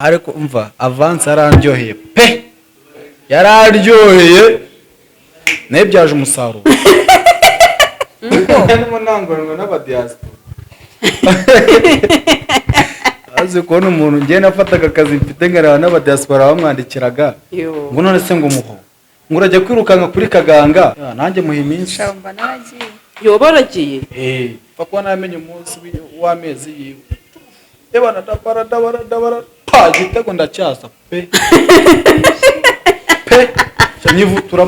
Ariko umva, avance yarandyoheye pe, yararyoheye, nayibyaje umusaruro. Harimo ntanguranwa n'abadiaspora, azi kubona umuntu ngiye nafataga akazi mfite nkareba n'abadiaspora bamwandikiraga. Yo. Ngo none se ngo umuho ngo urajya kwirukanka kuri Kaganga? Ya, nanjye muha iminsi. Shamba naragiye. Yoba waragiye? Eh, pfa kuba naramenye umunsi w'amezi yiwe. Ebana, dabara dabara dabara pa, igitego ndacyasa pe pe. Cya nyivutura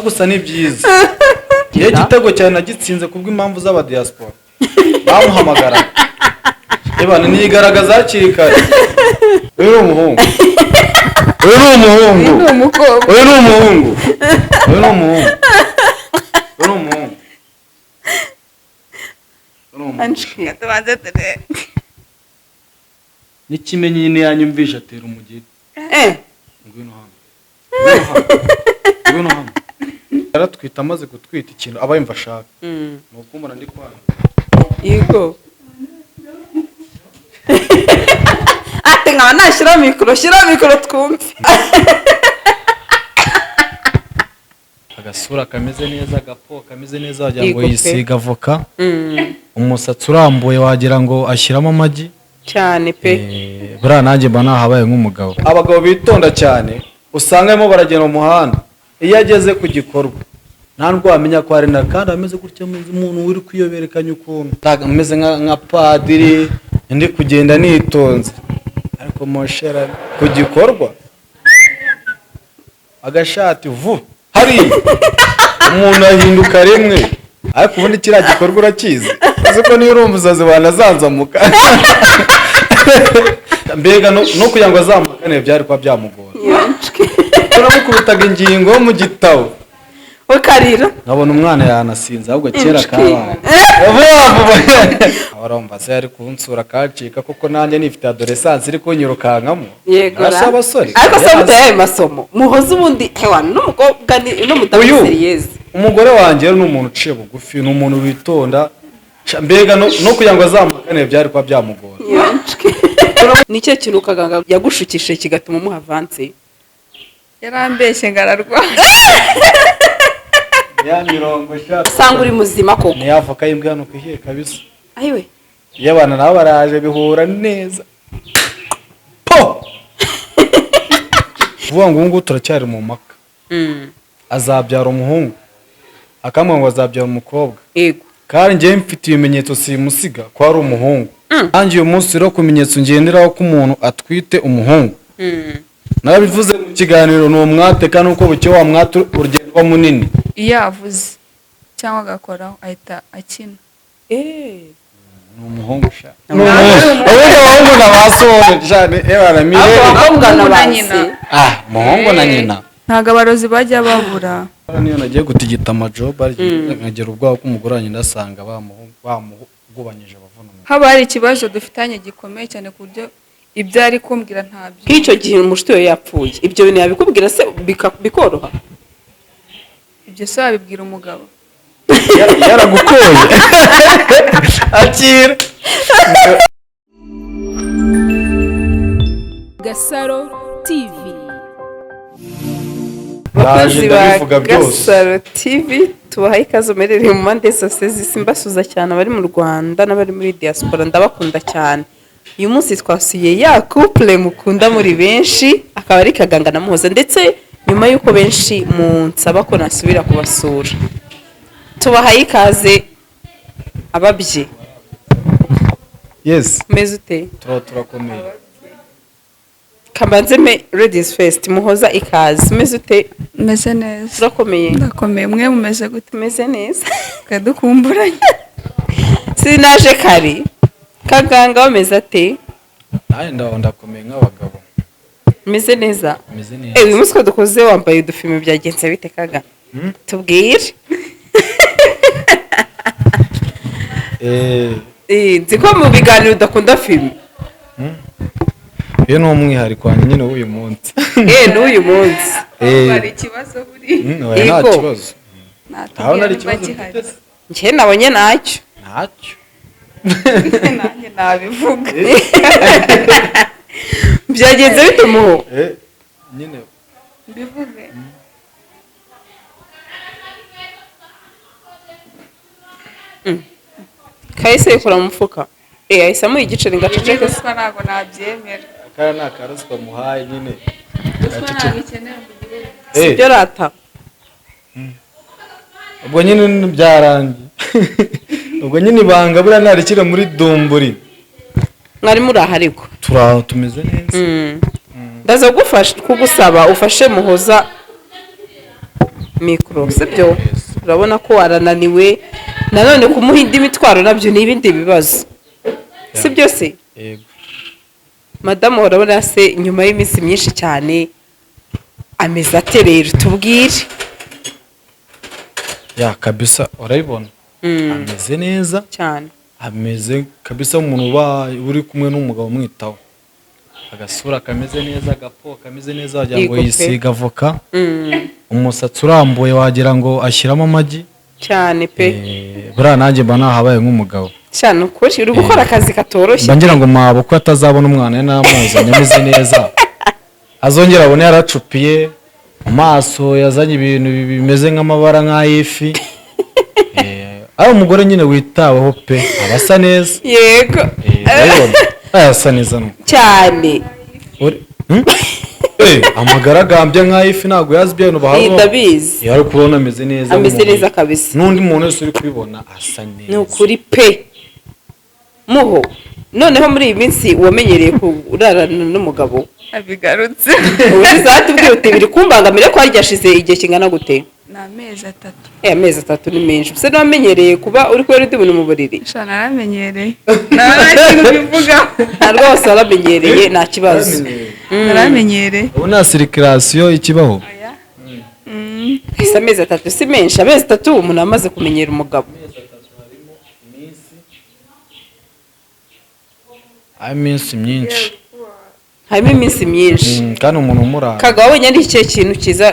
gusa ni byiza iyo igitego cyane nagitsinze kubw'impamvu z'abadiaspora bamuhamagara. Ebana, nigaragaza hakiri kare. Uyu ni umuhungu, uyu ni umuhungu. Ni umukobwa. Uyu ni umuhungu, uyu ni umuhungu, uyu ni umuhungu, uyu ni umuhungu. Anshwi. Tubanze turebe. N'ikimenyi nyine yanyumvisha atera umugeri. Eh. Ngwino hano, ngwino hano, ngwino hano. Yaratwita, amaze gutwita ikintu aba yumva ashaka ni ukumbona ndi kwanga. Yego. Ati nkaba nashyira mikoro, shyira mikoro twumve. Agasura kameze neza, agapo kameze neza, wagira ngo Yego pe. yisiga avoka. Umusatsi urambuye, wagira ngo ashyiramo amagi. Cyane pe. Eh, buriya nanjye mba nahabaye nk'umugabo. Abagabo bitonda cyane usanga barimo baragenda mu muhanda, iyo ageze ku gikorwa nta nubwo wamenya ko hari na kandi ameze gutya, ameze umuntu uri kwiyoberekanya ukuntu. Ntabwo ameze nka padiri, ndi kugenda nitonze, ariko moshera ku gikorwa agashati vu hariya umuntu ahinduka rimwe. Ariko ubundi kiriya gikorwa urakizi, uzi ko niyo uri umusazi wanazanzamuka. Mbega no kugira ngo azamukane byari kuba byamugora. Anshwi. Turamukubitaga ingingo mu gitabo. Ukarira. Nkabona umwana yanasinze ahubwo kera. Inshwi. Kabaye vuba vuba. Urumva se yari kunsura akacika kuko nanjye nifite adolescence iri kunyirukankamo. Yego. Arasa abasore. Ariko se muteye ayo masomo muhoze ubundi hewa n'umukobwa n'umudamu Uyu sérieuse. Umugore wanjye rero ni umuntu uciye bugufi, ni umuntu witonda. Mbega no kugira ngo azamukane byari kuba byamugora. Anshwi. Ni cyo kintu Kaganga yagushukishije kigatuma umuha avance? Yarambeshye ngo ararwaye. Ya mirongo sha. Usanga uri muzima koko. Ni avoka y'imbwa hano kuhiye kabisa. Ayiwe. Iyo abana nabo baraje bihura neza po vuga ngo ubu ngubu turacyari mu mpaka. Azabyara umuhungu, akamubwira ngo azabyara umukobwa. Kandi njyewe mfite ibimenyetso simusiga ko ari umuhungu. Nanjye uyu munsi rero ku bimenyetso ngenderaho ko umuntu atwite umuhungu, narabivuze mu kiganiro, ni umwate, kandi uko bucye wa mwate urugendo uba munini. Iyo avuze cyangwa agakoraho ahita akina. Ni umuhungu sha, ni umuhungu. Ubundi abahungu na ba sohore cyane ebana Abo mirere. bakobwa na Umuhungu na ba nyina. se. Ah, umuhungu na nyina. Ntabwo abarozi bajya babura. Niyo nagiye gutigita amajob nkagira ubwoba ko umugore wanjye ndasanga bamugubanyije abavuna. Haba hari ikibazo dufitanye gikomeye cyane ku buryo ibyo ari kumbwira ntabyo. Nk'icyo gihe umushuti we yapfuye, ibyo bintu yabikubwira se bikoroha? Ibyo se wabibwira umugabo? Yaragukoye, akira. Gasaro TV. Ndaje. Bakozi ba Ndabivuga byose. Gasaro TV, tubahaye ikaze muherereye mu mpande zose z'isi. Mbasuza cyane abari mu Rwanda n'abari muri diaspora, ndabakunda cyane. Uyu munsi twasuye ya couple mukunda muri benshi, akaba ari Kaganga na Muhoza. Ndetse nyuma y'uko benshi munsaba ko nasubira kubasura, tubahaye ikaze ababye. Yes. Umeze ute? Turakomeye. Kabanze me ladies first. Muhoza, ikaze. Umeze ute? Meze neza. Turakomeye. Ndakomeye, mwe mumeze gute? Tumeze neza. Twadukumburanye. Sinaje kare. Kaganga wameze ate? Nanjye ndakomeye nk'abagabo. Meze neza. Meze Eh, neza. uyu munsi ko dukoze wambaye udufime, byagenze bite Kaga? Tubwire. Eh, Eh, nzi ko mu biganiro udakunda filime. Uyu ni umwihariko wanjye nyine w'uyu munsi. Eh, n'uyu munsi. Eh. Hari ikibazo buriya? Oya, nta Yego. kibazo. Ntabona Natubwira ari niba ikibazo gihari. mfite se? Njye nabonye ntacyo. Ntacyo. Nanjye nabivuga. Byagenze bite, Muho? Nyine. Mbivuge? Kahise yikura mu mufuka, ahise amuha igiceri ngo Iyi ni aceceke se. ruswa, ntabwo nabyemera. Akaya ni akaruswa muhaye nyine. Ruswa ntabwo ikenewe ngo ugire. Sibyo rata. Ubwo nyine byarangiye, ubwo nyine ibanga buriya ntarikira muri dumburi. Mwari muri aha ariko? Turi aho, tumeze neza. Ndaza kugufasha, kugusaba ufashe Muhoza mikoro, sibyo? Urabona ko arananiwe, nanone kumuha indi mitwaro nabyo ni ibindi bibazo, sibyo se? Yego. Madamu, urabona se nyuma y'iminsi myinshi cyane ameze ate rero? Tubwire. Yeah, kabisa urabibona, ameze neza. Cyane. Ameze kabisa umuntu uba uri kumwe n'umugabo umwitaho, agasura kameze neza, agapo kameze neza, wagira ngo Yego pe. yisiga avoka, umusatsi urambuye wagira ngo ashyiramo amagi. Cyane pe. Buriya nanjye mba nahabaye nk'umugabo. Cyane, ukuri uri gukora akazi katoroshye. Mba ngira ngo mabukwe atazabona umwana we namuzanye ameze neza, azongera abone yaracupiye mu maso, yazanye ibintu bimeze nk'amabara nk'ay'ifi. Ari umugore nyine witaweho pe, aba asa neza. Yego. Urabibona? Asa neza no Cyane. Amagaragambya nk'ay'ifi ntabwo yazi ibyo bintu bahabwa. Ndabizi. Iyo ari kubona ameze neza Ameze nk'umuntu. neza kabisa. N'undi muntu wese uri kubibona asa neza. Ni ukuri pe. Muho, noneho muri iyi minsi wamenyereye kurarana n'umugabo? Abigarutse. Ubushize watubwira uti biri kumbangamira, ko haryashize igihe kingana gute? Ni amezi 3. Amezi 3 ni menshi. Ubuse ntiwamenyereye kuba uri kubera undi muntu mu buriri? Sha, naramenyereye, nta kintu mbivugaho. Nta rwose, waramenyereye, nta kibazo. Naramenyereye. Ubu nta circulation ikibaho. Oya. Ese amezi 3 si menshi? Amezi 3 umuntu amaze kumenyera umugabo. Ari iminsi myinshi. Harimo iminsi myinshi. Kandi umuntu umurara. Kagabo, wenyine ni ikihe kintu cyiza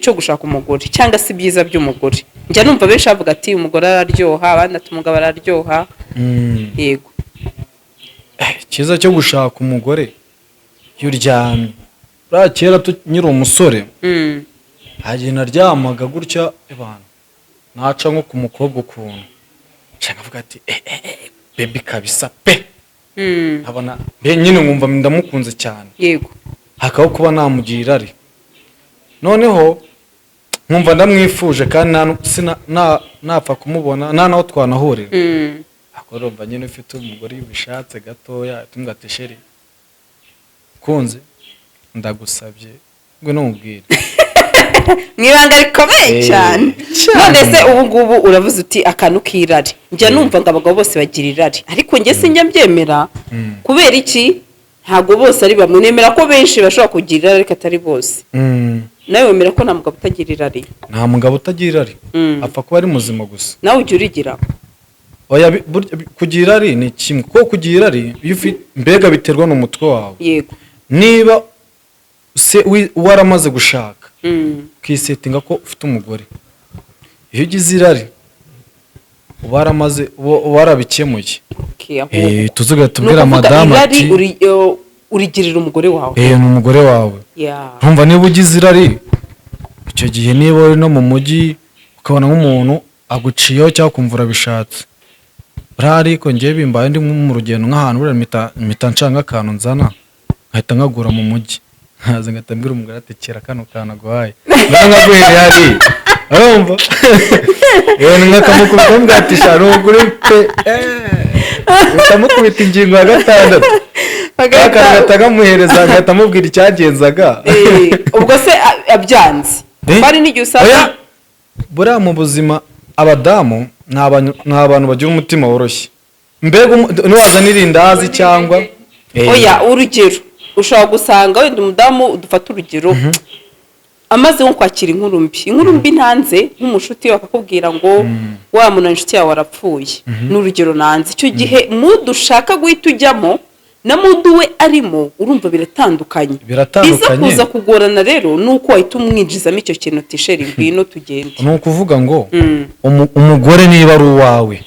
cyo gushaka umugore, cyangwa se ibyiza by'umugore? Njya numva benshi bavuga ati umugore araryoha, abandi ati umugabo araryoha. Yego. Icyiza cyo gushaka umugore, iyo uryamye, buriya kera nkiri umusore, hari igihe naryamaga gutya, ebana naca nko ku mukobwa ukuntu nshaka nkavuga ati eh eh eh, baby kabisa pe. Nkabona mbe nyine nkumva ndamukunze cyane. Hakabaho kuba namugira irari, noneho nkumva ndamwifuje kandi napfa kumubona nta naho twanahurira. Ariko urumva nyine ufite umugore, iyo ubishatse gatoya tumubwira ati chérie, kunze ndagusabye, ngwino mubwire. Mu ibanga rikomeye. Cyane. Cyane. None se ubu ngubu uravuze uti akantu k'irari, njya numva ngo abagabo bose bagira irari, ariko njye sinjya mbyemera. Kubera iki? Ntabwo bose ari bamwe. Nemera ko benshi bashobora kugira irari, ariko atari bose. Nawe wemera ko nta mugabo utagira irari? Nta mugabo utagira irari, apfa kuba ari muzima gusa. Nawe ujya urigira? Oya, burya kugira irari ni kimwe, kuko kugira irari iyo ufite mbega biterwa n'umutwe wawe. Niba se waramaze gushaka, ukisettinga ko ufite umugore, iyo ugize irari uba waramaze, uba warabikemuye. Okay, ahubwo. Tuzuga Ni tubwira ukuvuga madamu irari ati urigirira umugore wawe. Ni umugore wawe. Ntumva niba ugize irari icyo gihe, niba uri no mu mujyi ukabona nk'umuntu aguciyeho cyangwa ukumva urabishatse, buriya ariko ngewe bimbaye ndi nko mu rugendo nk'ahantu, buriya mpita nshaka nk'akantu nzana, nkahita nkagura mu mujyi, nkaza ngahita mbwira umugore ati kera kano kantu aguhaye, buriya nkaguhereye hariya, urumva, nkakamukubita mubwira ati sha ni ukuri pe, mpita mukubita ingingo ya gatandatu. Agahita akamuhereza, agahita amubwira icyagenzaga. Ubwo se abyanze? Bari n'igihe usanga Oya, buriya mu buzima abadamu ni abantu bagira umutima woroshye, mbega niwazana irindazi cyangwa Oya, urugero ushobora gusanga wenda umudamu, dufate urugero, amaze nko kwakira inkuru mbi, inkuru mbi ntanze nk'umushuti we akakubwira ngo wa muntu inshuti yawe arapfuye, ni urugero nanze, icyo gihe mood ushaka guhita ujyamo na mood we arimo, urumva biratandukanye. Biratandukanye. Biza kuza kugorana rero nuko wahita umwinjizamo icyo kintu uti chérie, ngwino tugende. Ni ukuvuga ngo umugore niba ari uwawe,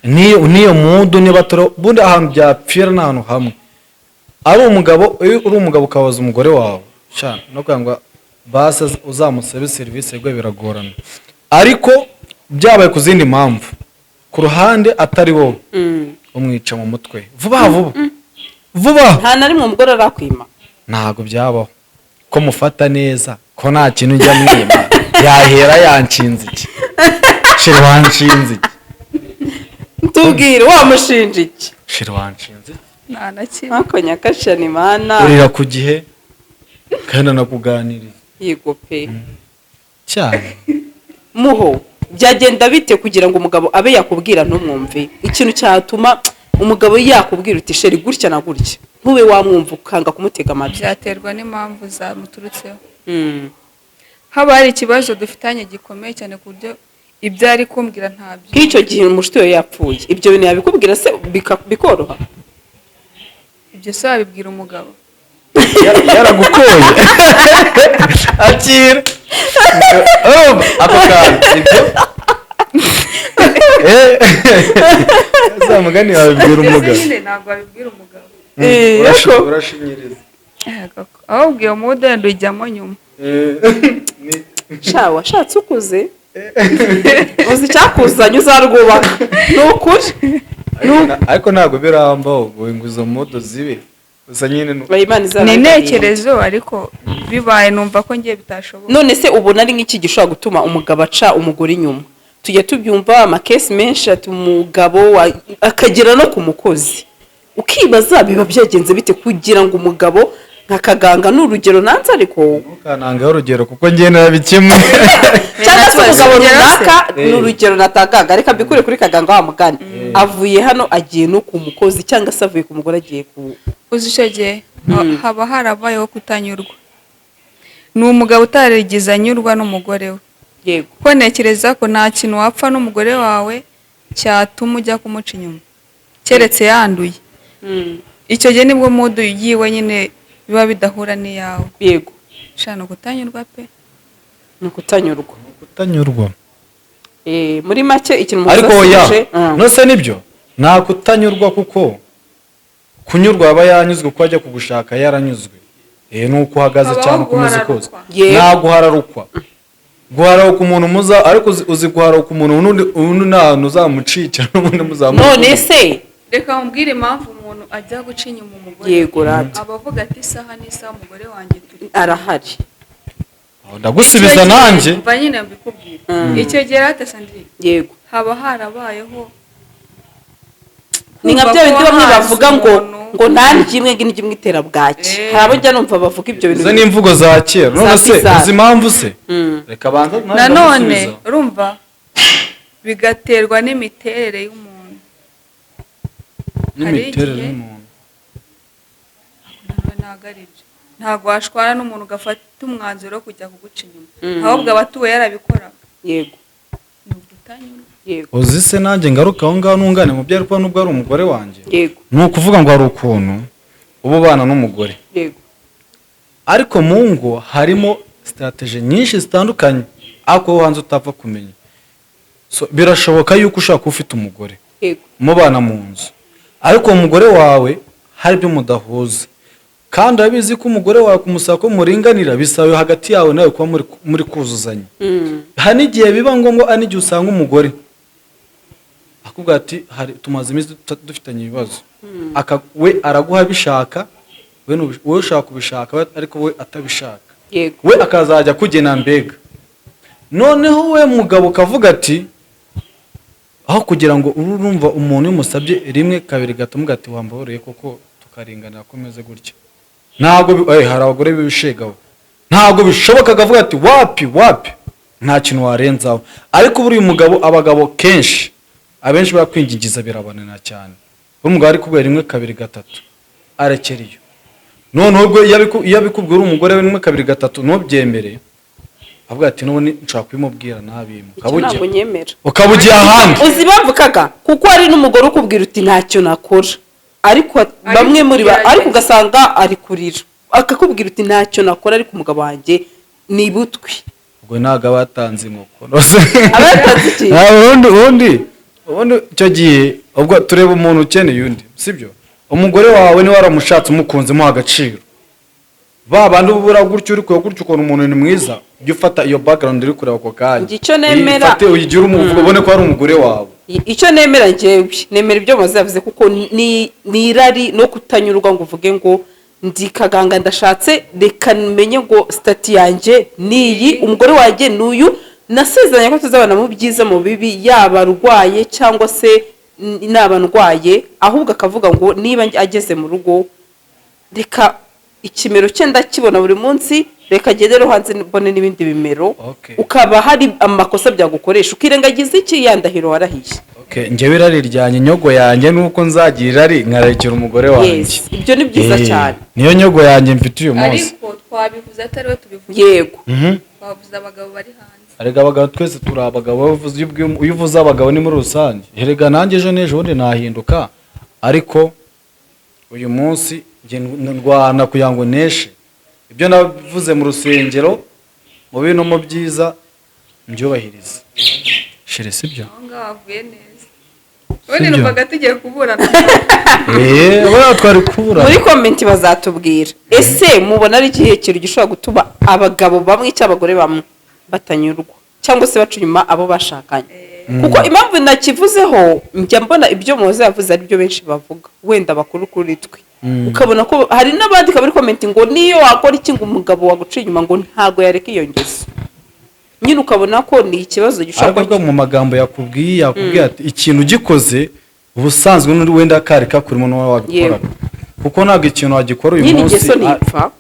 niyo mood niba atari, ubundi ahantu byapfira ni ahantu hamwe. Ari umugabo, iyo uri umugabo ukabaza umugore wawe sha no kugira ngo basi uzamusabe serivisi rwe biragorana, ariko byabaye ku zindi mpamvu ku ruhande atari wowe, umwica mu mutwe vuba vuba vuba. Nta na rimwe umugore arakwima? Ntabwo byabaho. Ko mufata neza, ko nta kintu njya mwima, yahera yanshinze iki? Chéri, wanshinze iki? Tubwire, wamushinja iki? Chéri, wanshinze iki? Nta na kimwe. Ntako nyakashani mana. Urira ku gihe kandi anakuganiriza. Yego pe. Cyane. Muho, byagenda bite kugira ngo umugabo abe yakubwira ntumwumve? Ikintu cyatuma umugabo yakubwira uti: "Chéri, gutya na gutya," ntube wamwumva, ukanga kumutega amatwi. Byaterwa n'impamvu zamuturutseho. Haba hari ikibazo dufitanye gikomeye cyane ku buryo ibyo ari kumbwira ntabyo. Nk'icyo gihe umushuti we yapfuye, ibyo bintu yabikubwira se bikoroha? Ibyo se wabibwira umugabo? Yaragukoye, akira. Urumva ako kantu, ibyo za mugani wabibwira Ibyo se umugabo? nyine ntabwo wabibwira umugabo. Urashinyiriza. Ahubwo iyo mood wenda ujyamo nyuma. Sha, washatse ukuze, uzi icyakuzanye, uzarwubaka, ni ukuri. Ariko ntabwo birambaho ngo izo mood zibe gusa nyine Imana Ni izabarinda. intekerezo, ariko bibaye numva ko ngiye bitashoboka. None se ubona ari nk'iki gishobora gutuma umugabo aca umugore inyuma? Tujya tubyumva amakesi menshi, ati umugabo akagera no ku mukozi, ukibaza biba byagenze bite kugira ngo umugabo nka Kaganga, ni urugero nanze ariko. Ntukanangeho urugero kuko njye narabikemwe. Cyangwa se umugabo Urugero se? runaka, ni urugero natangaga, reka mbikure kuri Kaganga wa mugani, avuye hano agiye no ku mukozi, cyangwa se avuye ku mugore agiye ku Uzi, icyo gihe haba harabayeho kutanyurwa, ni umugabo utarigeze anyurwa n'umugore we. Kuko ntekereza ko nta kintu wapfa n'umugore wawe cyatuma ujya kumuca inyuma, keretse yanduye. Icyo gihe nibwo mood yiwe nyine biba bidahura n'iyawe. Shana, kutanyurwa pe. Ni ukutanyurwa. Kutanyurwa. Muri make ikintu Ariko oya. musasije. Nose nibyo, nta kutanyurwa, kuko kunyurwa aba yanyuzwe, kuko ajya kugushaka yaranyuzwe. Ni uko uhagaze Habaho cyane, uko umeze kose. guhararukwa. Nta guhararukwa. Guhararuka umuntu muza, ariko uzi guhararuka umuntu undi nta hantu uzamucikira n'ubundi muzamuka. None se Reka mubwire impamvu umuntu ajya guca inyuma umugore. Yego rata. Aba avuga ati: "Isaha n'isaha umugore wanjye turi Arahari. Aho ndagusubiza Icyo gihe- nanjye. Mva nyine mbikubwira. Icyo gihe rata, Sandrine, Yego. haba harabayeho Ni nka kumva bya bindi ko bamwe wahaze bavuga ngo umuntu. Ngo nta imwe ngo indyo imwe itera bwaki. Hari abo njya numva bavuga ibyo bintu. Izo ni imvugo za kera. None Za se bizarre. uzi impamvu se? Reka banza nanjye Nanone ndagusubiza. urumva bigaterwa n'imiterere y'umuntu. Hari N'imiterere igihe- y'umuntu. Nanone ntabwo ari byo, ntabwo washwana n'umuntu ugafata umwanzuro wo kujya kuguca inyuma, ahubwo aba atuwe yarabikoraga. Ni ukutanyurwa. Uzi se, nanjye ngaruka aho ngaho nungane mu byo, ariko nubwo ari umugore wanjye, ni ukuvuga ngo hari ukuntu uba ubana n'umugore, ariko mu ngo harimo strategy nyinshi zitandukanye, ariko wowe hanze utapfa kumenya. So, birashoboka yuko ushobora kuba ufite umugore mubana mu nzu, ariko uwo mugore wawe hari ibyo mudahuza, kandi urabizi ko umugore wawe kumusaba ko muringanira bisaba hagati yawe nawe kuba muri kuzuzanya. Hari n'igihe biba ngombwa, hari n'igihe usanga umugore akubwira ati: "Hari tumaze iminsi dufitanye ibibazo." We araguha abishaka, we wowe ushaka kubishaka, ariko we atabishaka. We akazajya akugena mbega. Noneho we mugabo ukavuga ati: "Aho kugira ngo uru," urumva umuntu iyo umusabye rimwe, kabiri, gatatu, ati: "Wambabarire koko tukaringanira ko meze gutya." Ntabwo hari abagore b'ibishegabo, ntabwo bishoboka, akavuga ati: "Wapi wapi, nta kintu warenzaho." Ariko buriya umugabo, abagabo kenshi, abenshi bakwingingiza birabanana cyane. Umugabo ari kubwira rimwe, kabiri, gatatu, arekera iyo. Noneho ubwo iyo abikubwira uri umugore we rimwe, kabiri, gatatu, ntubyemere, avuga ati: "N'ubundi nshobora kubimubwira ntabimpe." Icyo ntabwo nyemera. Ukaba ugiye ahandi. Uzi impamvu, Kaga? Kuko hari n'umugore ukubwira uti: "Ntacyo nakora," ariko bamwe muri ba, ariko ugasanga ari kurira akakubwira uti: "Ntacyo nakora, ariko umugabo wanjye ni butwi." Ubwo ntabwo aba yatanze inkoko. Aba yatanze iki? Nta, ubundi icyo gihe ubwo tureba umuntu ukeneye undi, sibyo? Umugore wawe niba waramushatse, umukunze, muha agaciro. Ba bandi ubura gutyo, uri kureba gutyo ukuntu umuntu ni mwiza, ujye ufata iyo background uri kureba ako kanya. Njye icyo nemera- Uyifate, uyigire umuvugo, ubone ko ari umugore wawe. Icyo nemera, njyewe nemera ibyo Muhoza yavuze, kuko ni irari no kutanyurwa ngo uvuge ngo ndi kaganga, ndashatse, reka menye ngo status yanjye ni iyi, umugore wanjye ni uyu, nasezeranye ko tuzabana mu byiza, mu bibi, yaba arwaye cyangwa se naba ndwaye. Ahubwo akavuga ngo niba ageze mu rugo, reka ikimero cye ndakibona buri munsi, reka agende no hanze mbone n'ibindi bimero. Ukaba hari amakosa byagukoresha, ukirengagiza iki ya ndahiro warahiye. Okay, njyewe irari ryanjye, nyogo yanjye nuko nzagira irari nkarekera umugore wanjye. Yes, ibyo ni byiza cyane. Niyo nyogo yanjye mfite uyu munsi. Ariko twabivuze atari we tubivuze. Twavuze abagabo bari hanze. Erega abagabo twese turi abagabo. Iyo uvuze abagabo ni muri rusange. Erega nanjye ejo n'ejo bundi nahinduka, ariko uyu munsi njye ndwana kugira ngo neshe ibyo navuze mu rusengero, mu bibi no mu byiza, mbyubahirize, chérie, sibyo? Aho ngaho havuye neza. Ubundi numvaga tugiye kuburana. Eee, buriya twari kubura. Muri comment bazatubwira: ese mubona ari ikihe kintu gishobora gutuma abagabo bamwe cyangwa abagore bamwe batanyurwa cyangwa se baca inyuma abo bashakanye? Kuko impamvu nakivuzeho, njya mbona ibyo Muhoza yavuze ari byo benshi bavuga, wenda bakuru kuri twe. Ukabona ko hari n'abandika muri comment ngo niyo wakora iki, ngo umugabo waguca inyuma ngo ntago yareka iyo ngeso nyine. Ukabona ko ni ikibazo gishobora Ariko kuba bwo mu magambo yakubwiye ati ikintu ugikoze ubusanzwe n'undi wenda kari kakurimo n'uwo wabikoraga, kuko ntabwo ikintu wagikora uyu Nyine munsi. ingeso ntipfa.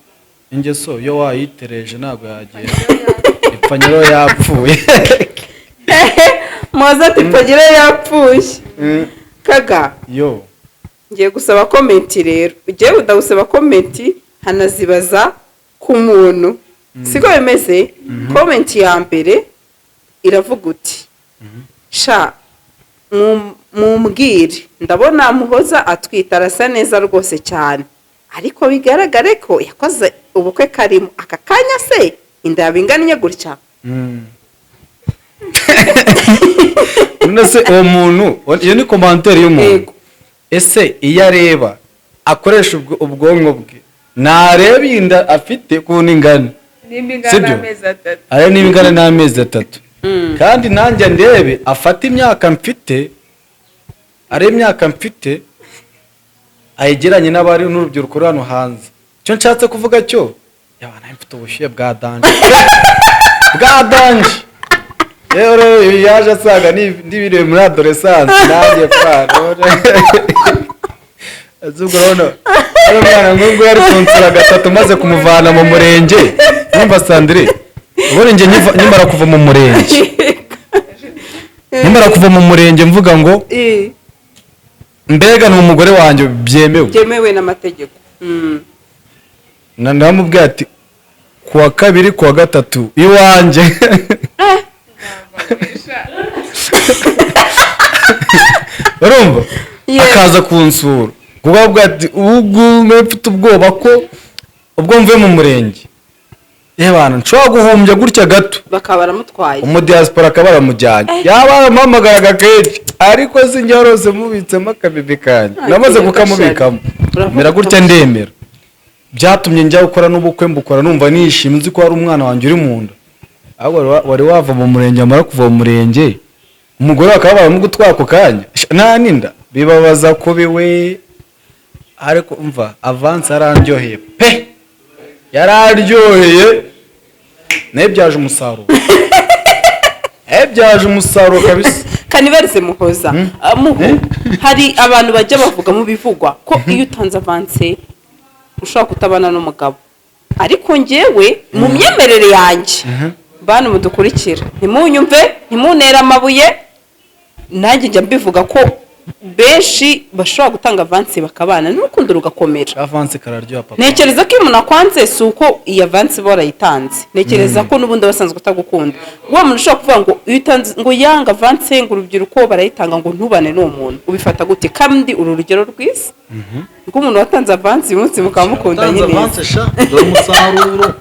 Ingeso iyo wayitereje ntabwo yagenda ipfa, nyirayo yapfuye. Muhoza ati pagera yapfuye kaga. Yo. Ngiye gusaba comment rero, ugiye ndagusaba comment, hanazibaza ku muntu, siko bimeze? Comment ya mbere iravuga uti: "Sha mumbwire, ndabona Muhoza atwite, arasa neza rwose cyane, ariko bigaragare ko yakoze ubukwe karimo aka kanya se inda yaba ingannye gutya?" None se uwo muntu, iyo ni commentaire y'umuntu? Yego. Ese iyo areba akoresha ubwonko bwe, ntareba inda afite ukuntu ingana? Nimba ingana Sibyo? n'amezi 3. Areba niba ingana n'amezi 3, kandi nanjye ndebe, afate imyaka mfite, arebe imyaka mfite ayegeranye n'abari n'urubyiruko ruri hano hanze. Icyo nshatse kuvuga cyo, yaba nawe mfite ubushyuhe bwa danger, bwa danger. Rero ibi yaje asanga n'ibiri muri adolescence, nanjye pa ubwo urabona ari umwana nk'ubwo yari kunsura gatatu maze kumuvana mu murenge. Numva Sandrine, ubundi njye nkimara kuva mu murenge, mvuga ngo mbega ni umugore wanjye byemewe. Byemewe n'amategeko. Naramubwiye ati kuwa kabiri, kuwa gatatu iwanjye. Urumva? Akaza kunsura, kuko avuga ati ubu mfite ubwoba ko ubwo mvuye mu murenge, yewe nshobora guhumbya gutya gato, Bakaba baramutwaye. Umudiyasipora akaba aramujyanye. Yaba yaramuhamagaraga kenshi, ariko sinjya rwose mubitsemo akabibi kanjye. Namaze kukamubikamo. Uravuga. Mera gutya, ndemera. Byatumye njya gukora n'ubukwe, mbukora numva nishimye, nzi ko hari umwana wanjye uri mu nda. Ahubwo wari wava mu murenge, wamara kuva mu murenge umugore bakaba baramugutwara ako kanya nta n'inda, bibabaza kubi we. Ariko umva, avance yarandyoheye pe, yararyoheye. Nayo umusaruro, byaje umusaruro kabisa. Kanibarize Muhoza. Ah, Muho, Eh? hari abantu bajya bavuga mu bivugwa ko iyo utanze avance ushobora kutabana n'umugabo, ariko njyewe mu myemerere yanjye, bantu mudukurikira, ntimunyumve, ntimuntere amabuye, nanjye njya mbivuga ko benshi bashobora gutanga avance bakabana n'urukundo rugakomera. Avance kararyoha, papa. Ntekereza ko iyo umuntu akwanze, si uko iyi avance iba warayitanze, ntekereza ko n'ubundi aba asanzwe atagukunda. Wa muntu ushobora kuvuga ngo iyo utanze ngo yanga avance, ngo urubyiruko barayitanga ngo ntubane n'uwo muntu, ubifata gute? Kandi uru rugero rwiza rw'umuntu watanze avance, uyu munsi mukaba mukundanye Utanze neza. Avance sha, dore umusaruro,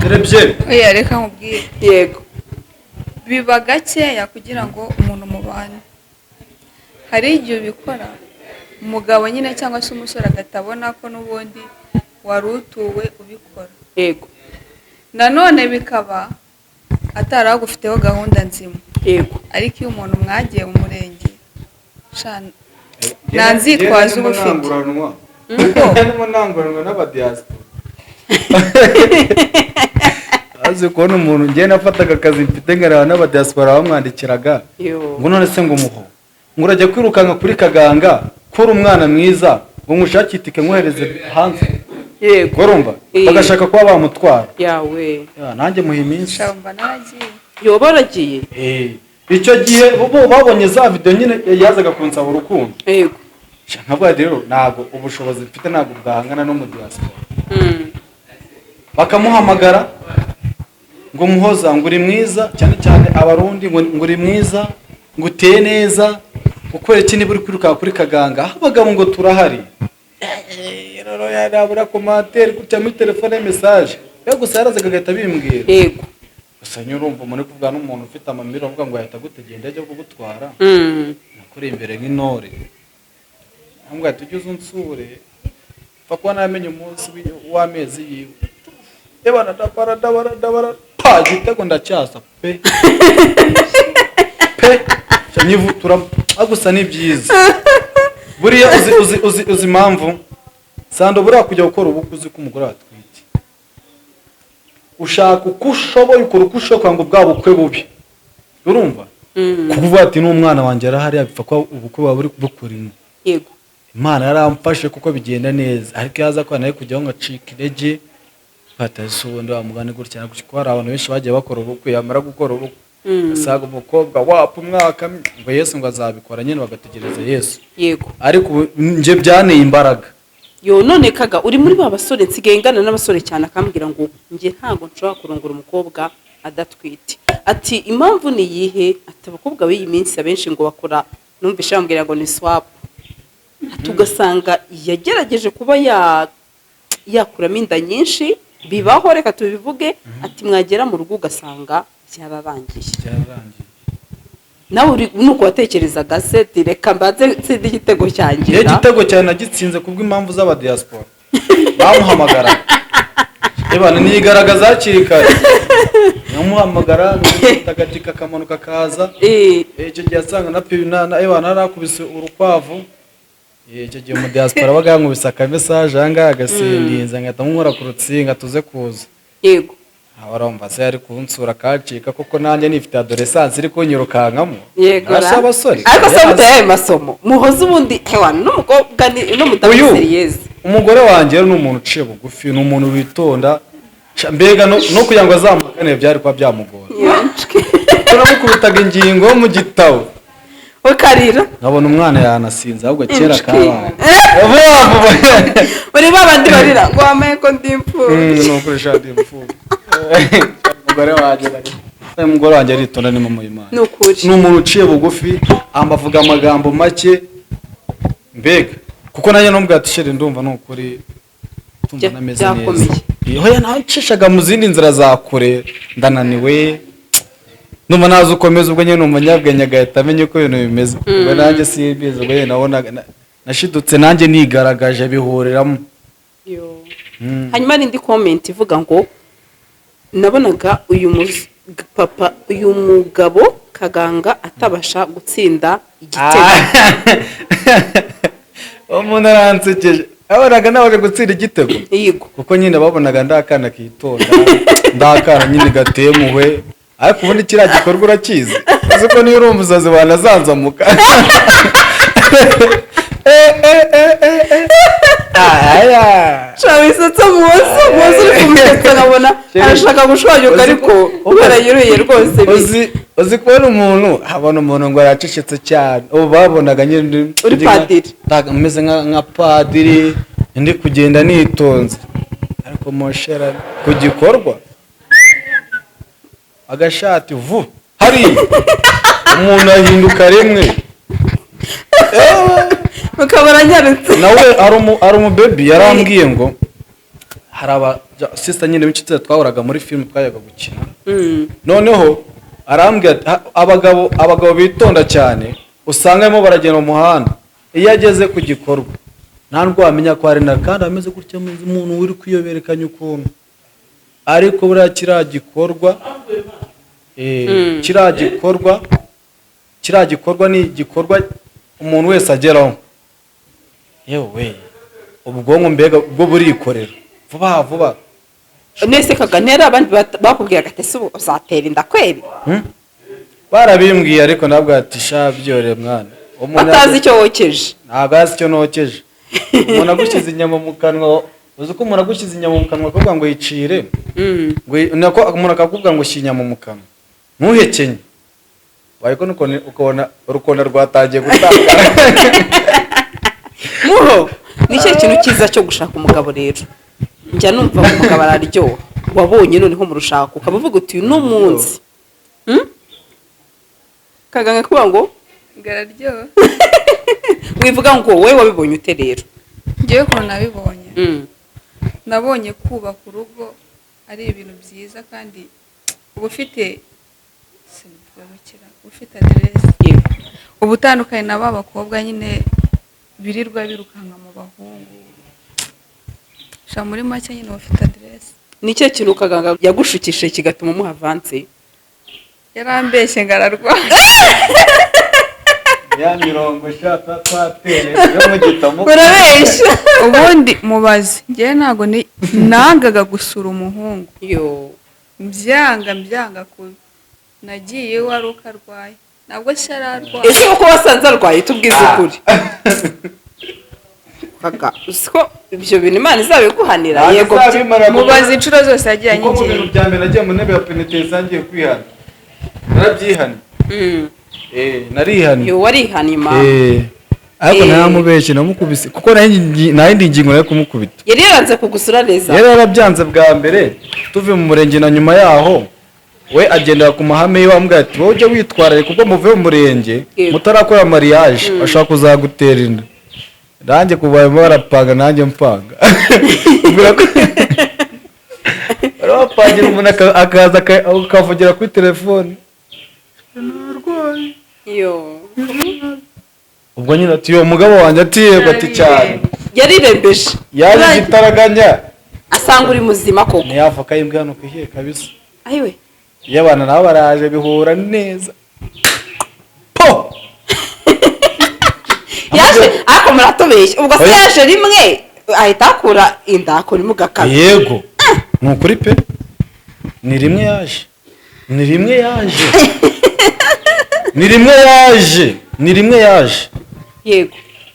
dore byeri. Oya, reka nkubwire. Yego. Biba gakeya kugira ngo umuntu mubane. Hari igihe ubikora Umugabo nyine cyangwa se umusore agahita abona ko n'ubundi wari utuwe ubikora. Nanone bikaba atari agufiteho gahunda nzima. Ariko iyo umuntu mwagiye mu murenge, sha, nta nzitwazo uba ufite. Ndimo nanguranwa n'abadiaspora. Azi kubona umuntu, njye nafataga akazi mfite nkareba n'abadiaspora bamwandikiraga ngo: "None se," ngo, "muho," ngo, "urajya kwirukanka kuri Kaganga kuri umwana mwiza," ngo, "nkushakire itike nkohereze hanze." Urumva, bagashaka kuba bamutwara. Yawe. Ya, nanjye muha iminsi. Sha, mba naragiye. Yo, baragiye. Icyo gihe bo babonye za video nyine yazaga kunsaba urukundo. Sha, nkavuga ati: "Rero ntabwo ubushobozi mfite ntabwo bwahangana no mu diaspora." Bakamuhamagara ngo: "Muhoza," ngo, "uri mwiza cyane cyane Abarundi," ngo "uri mwiza," ngo, "uteye neza," ngo, "kubera iki niba uri kwirukanka kuri Kaganga, aho abagabo," ngo, "turahari." Rero yarabura commentaire gutya muri telefone, message yo gusa yarazaga agahita bimbwira. Gusa nyine urumva umuntu uri kuvuga n'umuntu ufite amamiro avuga ngo yahita agutegenda ajya kugutwara. Nakuri imbere nk'intore, ntabwo ati: "Ujye uza unsure," pfa kuba naramenye umunsi w'amezi yiwe. Ebana, ndabara, ndabara, ndabara, pa igitego ndacyasa pe pe. Nca nyivutura. Ah, gusa ni byiza buriya. Uzi impamvu, Sando? Buriya kujya gukora ubukwe uzi ko umugore atwite, ushaka uko ushoboye, ukora uko ushoboye kugira ngo bwa bukwe bubi, urumva, kuvuga ati: "N'umwana wanjye arahari," bipfa kuba ubukwe buba buri bukurimo. Imana yaramfashe kuko bigenda neza, ariko iyo aza ko nawe kujyaho ngacika intege, batasi ubundi wa mugani gutya na gutya, kuko hari abantu benshi bagiye bakora ubukwe, yamara gukora ubukwe ugasanga umukobwa wapa umwaka, ngo Yesu ngo azabikora nyine, bagategereza Yesu. Ariko ubu njye byanteye imbaraga. Yo, none Kaga, uri muri ba basore nsigaye ngana n'abasore cyane, akambwira ngo: "Njye ntabwo nshobora kurongora umukobwa adatwite." Ati: "Impamvu ni iyihe?" Ati: "Abakobwa b'iyi minsi abenshi ngo bakora," numvishe bambwira ngo ni swap. Ati: "Ugasanga yagerageje kuba yakuramo inda nyinshi, bibaho, reka tubivuge." Ati: "Mwagera mu rugo ugasanga byararangiye." Byararangiye. Nawe uri nuko watekerezaga se, ati: "Reka mbanze nsinde igitego cyanjye"? Iyo igitego cyane nagitsinze kubw'impamvu z'abadiaspora bamuhamagara. Ebana, nigaragaza hakiri kare, nkamuhamagara agatika akamanuka akaza. Icyo gihe asanga na pi na ebana narakubise urukwavu. Icyo gihe mu diaspora abaga yankubise akamesaje aha ngaha, agasindinza, ngahita nkora ku rutsinga tuze kuza. Aho urumva se yari kunsura akacika, kuko nanjye nifite adolescence iri kunyirukankamo. Yego ra. Hasi abasore. Ariko se muteye ayo masomo, Muhoza, ubundi hewana n'umukobwa n'umudamu Uyu sérieuse? Umugore wanjye rero ni umuntu uciye bugufi, ni umuntu witonda. Mbega no kugira ngo azamukanire byari kuba byamugora. Turamukubitaga ingingo mu gitabo. Ukarira. Nkabona umwana yanasinze ahubwo kera. Inshwi. Kabaye vuba vuba. Uri ba bandi barira ngo: "Wamaye ko ndi imfubyi." Ni ukuri shadi imfubyi. Umugore wanjye aritonda, ni mama y'Imana. Ni ukuri. Ni umuntu uciye bugufi, avuga amagambo make mbega, kuko nanjye numubwira ati: "Chérie, ndumva ni ukuri ndumva nameze neza." Byakomeye. Iyo nacishaga mu zindi nzira za kure, ndananiwe, numva nazi ukomeza, ubwo nyine ni umunyabwenge agahita amenya uko ibintu bimeze. Ubwo nanjye simbizi, ubwo nyine nabonaga nashidutse nanjye nigaragaje bihuriramo. Yo. Hanyuma hari indi comment ivuga ngo: "Nabonaga uyu papa, uyu mugabo Kaganga atabasha gutsinda igitego." Umuntu aransekeje, yabonaga nabasha gutsinda igitego? Yego. Kuko nyine babonaga ndakana kitonda, ndakana nyine gatemuhwe. Ariko ubundi kiriya gikorwa urakizi, uzi ko niyo uri umusazi wanazanzamuka. Aya. Wisetsa Muhoza. Muhoza uri kumusetsa, nkabona arashaka gushwanyuka, ariko kubera yiruye rwose Uzi kubona umuntu, habona umuntu ngo aracecetse cyane, ubu babonaga nyine Uri padiri. Meze nka padiri, ndi kugenda nitonze, ariko moshera ku gikorwa agashati vu hariya umuntu ahinduka rimwe. Mukaba aranyarutse. Nawe ari umubebi yarambwiye ngo hari aba sister nyine b'inshuti twahoraga muri filime twajyaga gukina. Noneho arambwira ati: "Abagabo bitonda cyane usanga barimo baragenda mu muhanda." Iyo ageze ku gikorwa nta nubwo wamenya ko hari na kandi ameze gutya, umuntu uri kwiyoberekanya ukuntu, ariko buriya kiriya gikorwa, kiriya gikorwa ni igikorwa umuntu wese ageraho. Yewe, ubwonko mbega bwo burikorera vuba vuba. Nese kaga, ntera abandi bakubwiraga ati: "Ese ubu uzatera inda kweri?" Barabimbwiye, ariko nabwo ati: "Sha, byore mwana." Umuntu Batazi icyo wokeje. Ntabwo azi icyo nokeje. Umuntu agushyize inyama mu kanwa, uzi ko umuntu agushyize inyama mu kanwa akavuga ngo yicire, ngo nako umuntu akakubwira ngo shyira inyama mu kanwa ntuhekenye, ariko ukabona urukona rwatangiye gutakara. Muho, ni ikihe kintu cyiza cyo gushaka umugabo rero? Njya numva ngo umugabo araryoha. Wabonye noneho mu rushako ukaba uvuga uti: "Uyu ni umunsi." Kaganga kuvuga ngo Araryoha. Wivuga ngo wowe wabibonye ute rero? Ngewe ukuntu nabibonye, nabonye kubaka urugo ari ibintu byiza, kandi uba ufite, sinivuga gukira, uba ufite aderesi, uba utandukanye na ba bakobwa nyine birirwa birukanka mu bahungu. Sha, muri make nyine uba ufite aderesi. Ni ikihe kintu kaganga yagushukishije kigatuma umuha avance? Yarambeshye ngo ararwaye. Ya mirongo ishaka twateye yo mu gitabo. Urabeshya. Ubundi mubaze, ngewe ntabwo nangaga gusura umuhungu. Yo. Mbyanga, mbyanga kubi. Nagiye iwe ari uko arwaye, ntabwo se yari arwaye. Ese uko wasanze arwaye? Tubwize ukuri kaga, uzi ko ibyo bintu Imana izabiguhanira? Ntabwo Yego. izabimara. Mubaze inshuro zose yagiye Kuko mu bintu anyegera. bya mbere nagiye mu ntebe ya penitensi ngiye kwihana, narabyihannye. Narihannye. Yo, warihannye ma? Ariko naramubeshye, namukubise kuko nta yindi ngingo nari kumukubita. Yari yaranze kugusura neza? Yari yarabyanze bwa mbere tuve mu murenge, na nyuma yaho we agendera ku mahame yiwe, amubwira ati: "Wowe ujye witwararika ubwo muvuye mu murenge mutarakora mariage, ashobora kuzagutera inda." Nanjye kuva barimo barapanga, nanjye mpanga. Mbwira ko barimo bapangira umuntu akaza akavugira kuri telefone: "Narwaye." Yo. Ubwo nyine ati: "Uwo mugabo wanjye," ati: "Yego," ati: "Cyane." Yarirembeje. Yaje igitaraganya. Asanga uri muzima koko. Ntiyavoka y'imbwa hano kuhiye kabisa. Ayiwe. Iyo abana nabo baraje bihura neza po. Yaje, ariko muratubeshya ubwo se. Oya. Yaje rimwe ahita akura inda, akora imugakabye. Yego, ni ukuri pe, ni rimwe yaje, ni rimwe yaje, ni rimwe yaje, ni rimwe yaje.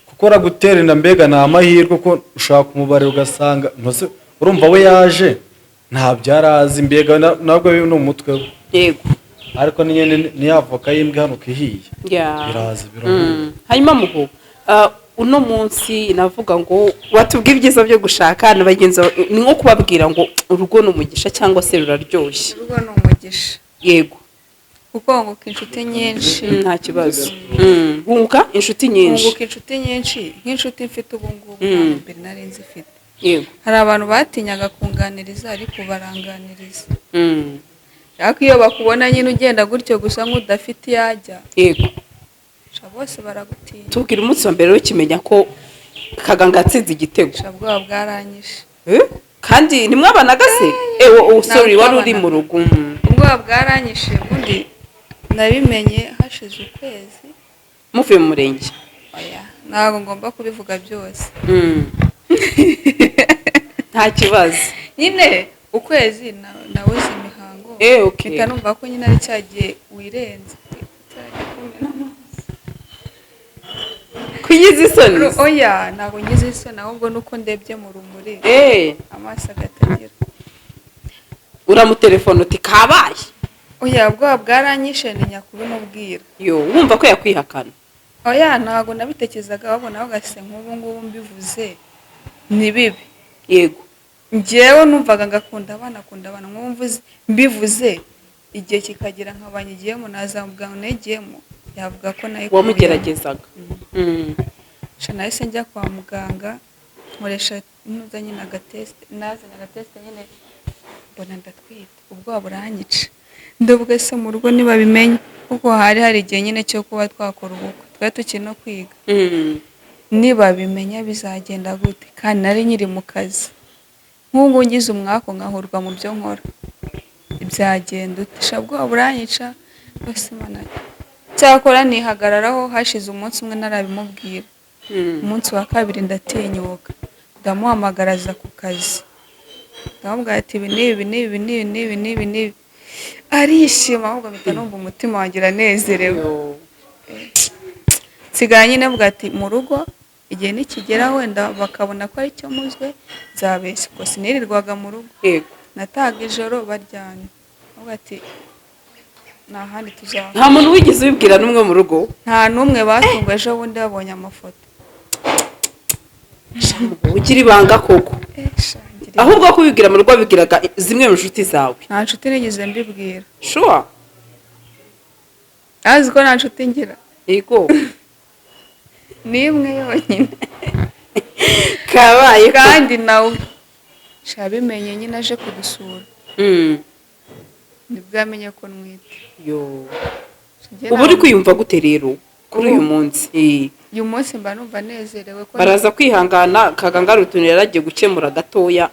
Kuko gutera inda mbega ni amahirwe, ko ushaka umubare ugasanga ntose. Urumva we yaje ntabyo yari azi, mbega nabwo ni umutwe we. Ariko ni nyine ni ya voka y'imbwa hano ihiye. Biraza birahura. Hanyuma muhu, uno munsi navuga ngo watubwiye ibyiza byo gushaka na bagenzi bawe, ni nko kubabwira ngo urugo ni umugisha cyangwa se ruraryoshye. Urugo ni umugisha. Kuko wunguka inshuti nyinshi. Nta kibazo. Wunguka inshuti nyinshi. Wunguka inshuti nyinshi, nk'inshuti mfite ubu ngubu ntabwo mbere nari nzifite. Hari abantu batinyaga kunganiriza, ariko baranganiriza. Ariko iyo bakubona nyine ugenda gutyo gusa nk'udafite iyo ajya, sha, bose baragutinya. Tubwira umunsi wa mbere ukimenya ko kaganga yatsinze igitego. Sha, ubwoba bwaranyishe. Eh? Kandi ntimwabanaga se? Oh, sorry, wari uri mu rugo. Ubwoba bwaranyishe. Ubundi nabimenye hashize ukwezi. Muvuye mu murenge? Oya, ntabwo ngomba kubivuga byose. Nta kibazo. Nyine ukwezi nabuze imihango. Eh, okay. Mpita numva ko nyine ari cya gihe wirenze, cya gihe kumena amazi. Kugize isoni? Oya, ntabwo ngize isoni, ahubwo nuko ndebye mu rumuri, amaso agatagira. Uramutelefona uti: "Kabaye"? Oya, ubwoba bwaranyishe, ntinya kubimubwira. Yo, wumva ko yakwihakana? Oya, ntabwo nabitekerezaga, ahubwo nawe gase nk'ubu ngubu mbivuze ni bibi. Njyewe numvaga ngakunda abana, akunda abana, nk'ubu mbivuze igihe kikagera nkaba nyigiyemo, nazamubwira ngo nayigiyemo, yavuga ko nayikuyemo. Wamugeragezaga. Sha, nahise njya kwa muganga, nkoresha ntuza nyine agatest, nazanye agatest nyine, mbona ndatwite. Ubwoba buranyica, ndavuga: "Se mu rugo ntibabimenye?" Kuko hari hari igihe nyine cyo kuba twakora ubukwe, twari tukiri no kwiga. Nibabimenya bizagenda gute? Kandi nari nkiri mu kazi, nk'ubu ngize umwaku nkahurwa mu byo nkora, byagenda ute? Sha ubwoba buranyica rwose. Imana, cyakora nihagararaho. Hashize umunsi umwe narabimubwira, umunsi wa kabiri ndatinyuka, ndamuhamagara aza ku kazi, ndamubwira ati ibi n'ibi n'ibi n'ibi n'ibi n'ibi n'ibi. Arishima, ahubwo mpita numva umutima wanjye uranezerewe. Nsigaye nyine mvuga ati mu rugo igihe nikigera wenda bakabona ko ari cyo muzwe, nzabeshya, ubwo sinirirwaga mu rugo. Natahaga ijoro baryamye, avuga ati nta handi tuzaba. Nta muntu wigeze ubibwira n'umwe mu rugo? Nta n'umwe. Batunguwe ejo bundi babonye amafoto. Ugira ibanga koko. Eh, sha, ngira Ahubwo kubibwira mu rugo wabibwiraga zimwe mu nshuti zawe? Nta nshuti nigeze mbibwira. Sure? Azi ko nta nshuti ngira. Yego. Ni imwe yonyine. Kabaye. Kandi nawe sha bimenye nyine aje kudusura, nibwo yamenye ko ntwite. Yo. Njye Ubu uri kwiyumva gute rero kuri uyu munsi? Uyu munsi mba numva nezerewe ko Baraza kwihangana, Kagangara utuntu yari agiye gukemura gatoya.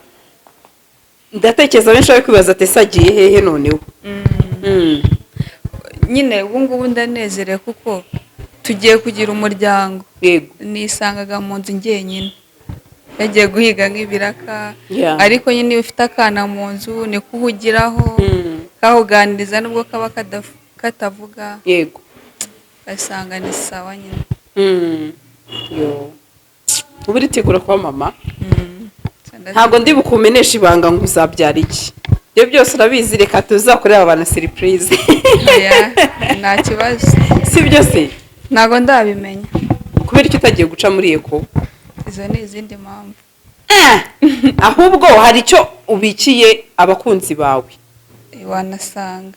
Ndatekereza benshi bari kwibaza ati ese agiye hehe noneho? Nyine ubu ngubu ndanezerewe kuko tugiye kugira umuryango. Nisangaga mu nzu njyenyine, yagiye guhiga nk'ibiraka. Ariko nyine iyo ufite akana mu nzu niko uhugiraho, kahuganiriza nubwo kaba katavuga, ugasanga ni sawa nyine. Yo, ubu uritegura kuba mama? Ntabwo ndi bukumenesha ibanga ngo uzabyara iki, ibyo byose urabizi. Reka tuzakorera abantu surprise. Oya, nta kibazo. Si byo se? Ntabwo ndabimenya. Kubera icyo utagiye guca muri echo? Izo ni izindi mpamvu. Ahubwo hari icyo ubikiye abakunzi bawe. Wanasanga.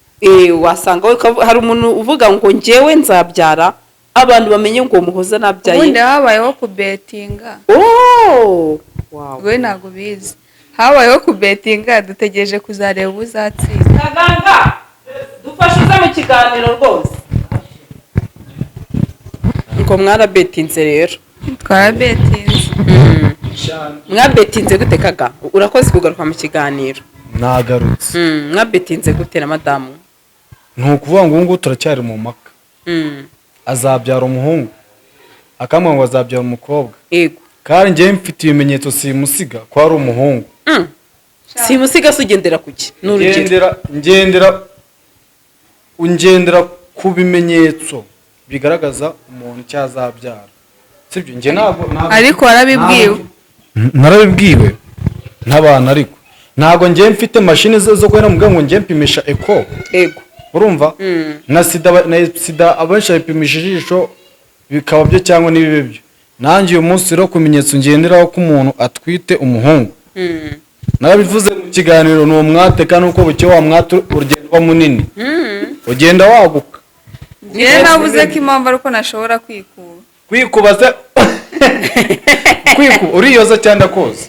Wasanga hari umuntu uvuga ngo njyewe nzabyara, abantu bamenye ngo Muhoza nabyaye. Ubundi habayeho kubetinga. Oh, wow. We ntabwo ubizi, habayeho kubetinga, dutegereje kuzareba uzatsinda. Kaganga, dufashe uze mu kiganiro rwose. Ngo mwarabetinze rero? Twarabetinze. Mwabetinze gute, Kaga? Urakoze kugaruka mu kiganiro. Nagarutse. Mwabetinze gute na madamu? Ni ukuvuga ngo ubu ngubu turacyari mu mpaka. Azabyara umuhungu, akambwira ngo azabyara umukobwa. Kandi njyewe mfite ibimenyetso simusiga ko ari umuhungu. Simusiga se ugendera kuki? Ni urugero. Ngendera ku bimenyetso bigaragaza umuntu icyo azabyara, sibyo? Njye ntabwo Ariko warabibwiwe? Narabibwiwe n'abantu, ariko ntabwo njye mfite mashini zo kubera mubwira ngo njye mpimisha echo. Urumva, na sida abenshi bayipimisha ijisho bikaba byo cyangwa ntibibe byo. Nanjye uyu munsi rero ku bimenyetso ngenderaho ko umuntu atwite umuhungu, narabivuze mu kiganiro, ni umwate, kandi uko buke wa mwate urugendo uba munini, ugenda waguka. Njyewe navuze ko impamvu ari uko nashobora kwikuba. Kwikuba se? Kwikuba uriyoza cyangwa koza?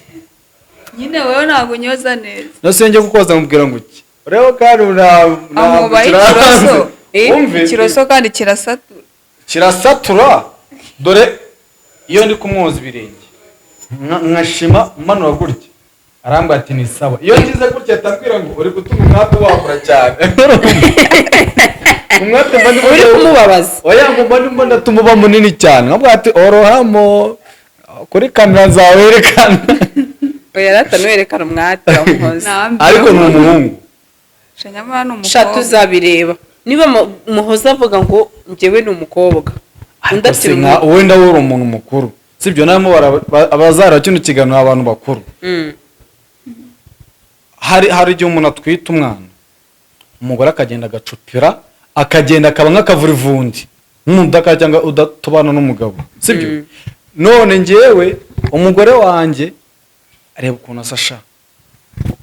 Nyine wowe ntabwo unyoza neza. No njye kukoza mubwira ngo iki rero, kandi Amubaho ikiroso. Wumve. Ikiroso kandi kirasatura. Kirasatura. Dore iyo ndi kumwoza ibirenge nkashima manura gutya, arambwira ati ni sawa. Iyo ngize gutya atabwira ngo uri gutuma umwate wakura cyane, umwate mba ndimo. Uri kumubabaza. Oya, ngo mba ndimo ndatuma uba munini cyane, nkavuga ati orohamo kuri kamera zawerekana. Oya rata, ntiwerekane umwate wa Muhoza. Nambi. Ariko ni umuhungu. Sha, nyamara ni Sha, umukobwa. Tuzabireba niba Muhoza avuga ngo njyewe ni umukobwa, undi Ariko ati se ni nka umuhungu. wenda wowe uri umuntu mukuru, sibyo? Narimo abazareba kino kiganiro, abantu bakuru. Hari igihe umuntu atwita umwana, umugore akagenda agacupira, akagenda akaba nk'akavurivundi, nk'umuntu udakara cyangwa udatubana n'umugabo, sibyo? None njyewe umugore wanjye areba ukuntu asa sha.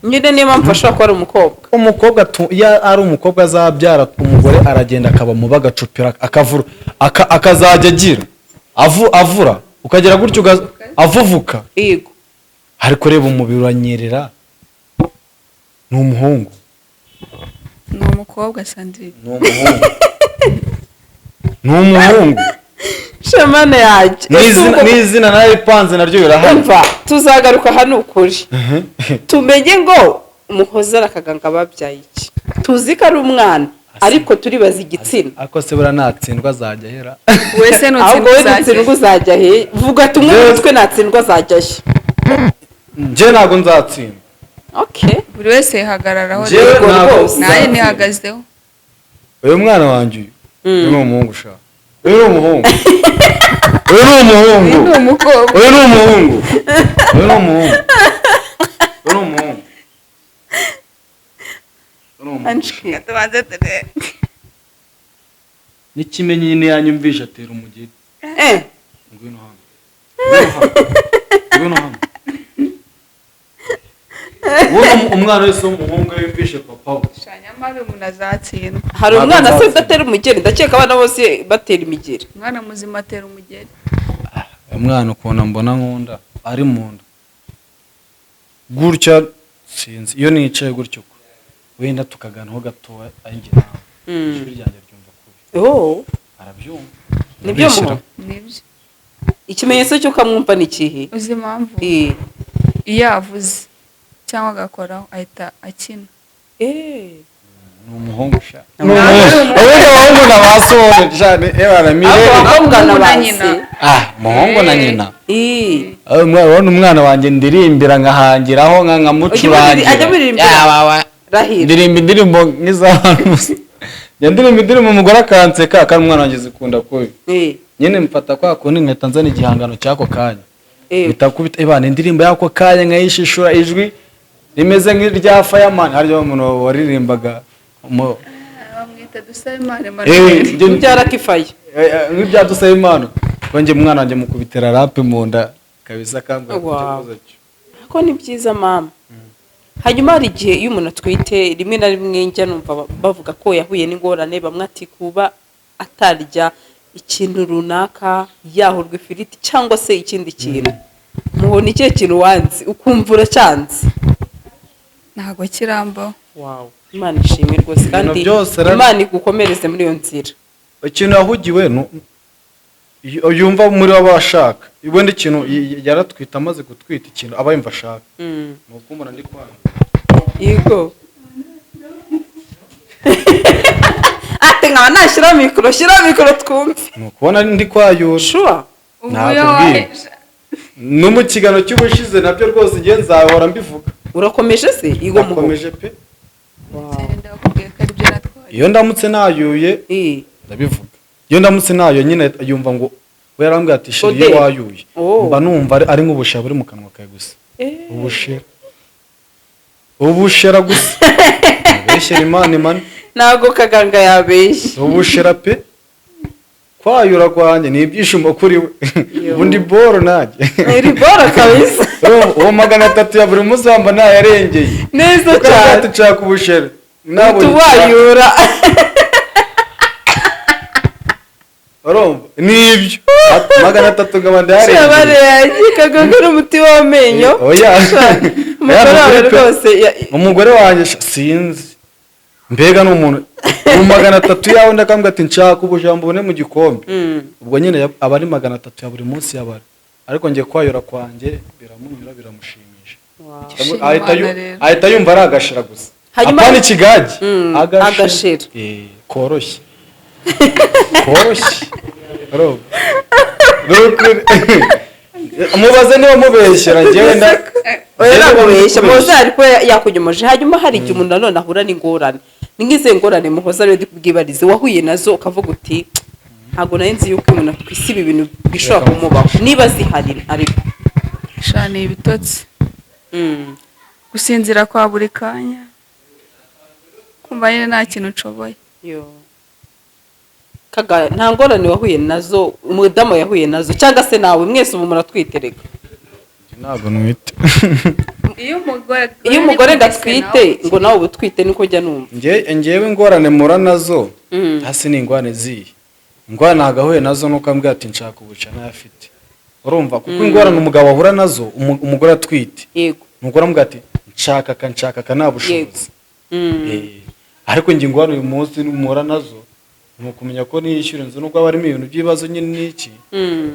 Nyine niyo mpamvu ashobora kuba ari umukobwa. Umukobwa iyo ari umukobwa azabyara, umugore aragenda akaba mubi, agacupira, akavura, akazajya agira avura, ukagera gutyo avuvuka. Ariko reba umubiri uranyerera, ni umuhungu. Ni umukobwa, Sandrine. Ni umuhungu, ni umuhungu. Shamane yanjye. N'izina naripanze naryo birahari. Umva, tuzagaruka hano ukuri tumenye ngo Muhoza na Kaganga babyaye iki. Tuzi ko ari umwana, ariko turibaza igitsina. Ariko se buriya natsindwa azajya ahera? Wese Ahubwo we nutsindwa natsindwa uzajya. Uzajya he? Vuga ati umwe muri twe natsindwa azajya he? Njye ntabwo nzatsinda. Okay. Buri wese yihagararaho. Njyewe Yego ntabwo rwose. Nawe nzatsinda. nihagazeho. Uyu mwana wanjye uyu, uyu ni umuhungu sha, uyu ni umuhungu, uyu ni umuhungu. Ni umukobwa. Uyu ni umuhungu, uyu ni umuhungu, uyu ni umuhungu, uyu ni umuhungu. Anshwi. Tubanze turebe. N'ikimenyi yanyumvisha atera umugeri. Ngwino hano, ngwino hano, ngwino hano. Ubundi umwana wese w'umuhungu iyo yumvishe papa we. Sha, nyamara umuntu azatsindwa. Hari Ntabwo umwana se nzatsinda. udatera umugeri? Ndakeka abana bose batera imigeri. Umwana muzima atera umugeri. Umwana ukuntu mbona nkunda ari mu nda gutya, sinzi, iyo nicaye gutyo uko, wenda tukaganiraho gatoya ari njye nawe, ijwi ryanjye ryumva kubi. Oh. Arabyumva. Nibyo. Ndabishyira. Muho Nibyo. Ikimenyetso cy'uko amwumva ni ikihe? Uzi impamvu? Iyo avuze cyangwa agakoraho ahita akina. Ni umuhungu sha. Ni umuhungu. Ubundi abahungu na ba sore cyane ebana mirere. Abakobwa na Umuhungu na ba nyina. se. Ah, umuhungu na nyina. Ah, urabona umwana wanjye ndirimbira nkahangiraho nkamucurangira. Ajya amuririmbira? Yawawa. Rahira. Ndirimba indirimbo nk'iz'abantu, njya ndirimba indirimbo umugore akanseka, kandi umwana wanjye zikunda kubi. Nyine mfata kwa kundi nkahita nzana igihangano cy'ako kanya. Mpita kubita ibana indirimbo y'ako kanya, nkayishishura, ijwi rimeze nk'irya Fireman, harya umuntu waririmbaga Bamwita Dusabimana Emmanuel. Mubyara kifaya. Nk'ibya Dusabimana. Ko njye umwana wanjye mukubitira rap mu nda kabisa, akambwira ko Wow. ikibazo cyo. Ko ni byiza mama. Hanyuma hari igihe iyo umuntu atwite, rimwe na rimwe njya numva bavuga ko yahuye n'ingorane, bamwe ati kuba atarya ikintu runaka, yahurwa ifiriti cyangwa se ikindi kintu. Mubona ikihe kintu wanze ukumva uracyanze? Ntabwo kirambaho. Wow, Imana ishimwe rwose. Ibintu Kandi byose Imana igukomereze muri iyo nzira. Ikintu yahugiwe yumva muri we aba ashaka, ubundi ikintu yaratwite, amaze gutwita, ikintu aba yumva ashaka ni uko umuntu ari kwanga. Yego, ati nkaba nashyiraho mikoro, shyiraho mikoro twumve. Ni ukubona ndi kwayura. Sure. Ubu Nakubwiye. iyo No mu kiganiro cy'ubushize nabyo rwose ngiye nzahora mbivuga. Urakomeje se igo muho? Nakomeje pe. Ndakubwiye ko aribyo natwaye. Iyo ndamutse nayuye, ndabivuga, iyo ndamutse nayuye nyine yumva ngo we yarambwiye ati: "Chéri, iyo Odeur. wayuye Oh. mba numva ari nk'ubushera buri mu kanwa kawe gusa." Ubushera, ubushera gusa. Beshyera Imana imana. Ntabwo Kaganga yabeshye. Ubushera pe. Kwayura kwanjye ni ibyishimo kuri we. Yo. Ubundi boro nanjye. Iri boro kabisa. Uwo 300 ya buri munsi wamba ntayarengeye. Neza Kuko cyane. aravuga ati: "Nshaka ubushera." Nabonye Tuwayura. Urumva nibyo, 300 nkaba Shabare ndayarengeye. yanjye, Kaganga n'umuti w'amenyo. Oya. Umugore Oya, wawe ni ukuri pe. rwose Umugore wanjye sinzi mbega ni umuntu mu 300 yawe, ndakambwira ati: "Nshaka ubujambo bune mu gikombe." Ubwo nyine aba ari 300 ya buri munsi yabara, ariko njye kwayura kwanjye biramunyura, biramushimisha. Shima Imana rero. Ahita yumva ari agashira gusa. Apana ikigage. Agashira. Koroshye, koroshye. Urumva? Ni ukuri. Mubaze niba mubeshyera njyewe nda Oya, njyewe ntabwo ubeshya. ndakubeshya. Muhoza ari kuba yakunyomoje. Hanyuma hari igihe umuntu nanone ahura n'ingorane. Ni nk'izihe ngorane, Muhoza, rero kubwibarize, wahuye nazo ukavuga uti: "Ntabwo nari nzi yuko umuntu atwise ibi bintu bishobora kumubaho," niba zihari ariko? Sha, ni ibitotsi, gusinzira kwa buri kanya, kumva nyine nta kintu nshoboye. Yo. Kaga, nta ngorane wahuye nazo, umudamu yahuye nazo, cyangwa se nawe? Mwese ubu muratwitereka. Ntabwo nwite. Iyo umugore Iyo umugore ngo atwite, ngo nawe uba utwite, niko njya numva. Njyewe ingorane mpura nazo hasi ni ingorane zihe? Ingorane ntabwo ahuye nazo nuko ambwira ati: "Nshaka ubuca," ntayafite. Urumva, kuko ingorane umugabo ahura nazo umugore atwite, umugore amubwira ati: "Nshaka aka, nshaka aka," nta bushobozi. Ariko njye ingorane uyu munsi mpura nazo Ni ukumenya ko niyishyura inzu, nubwo haba harimo ibintu by'ibibazo nyine n'iki,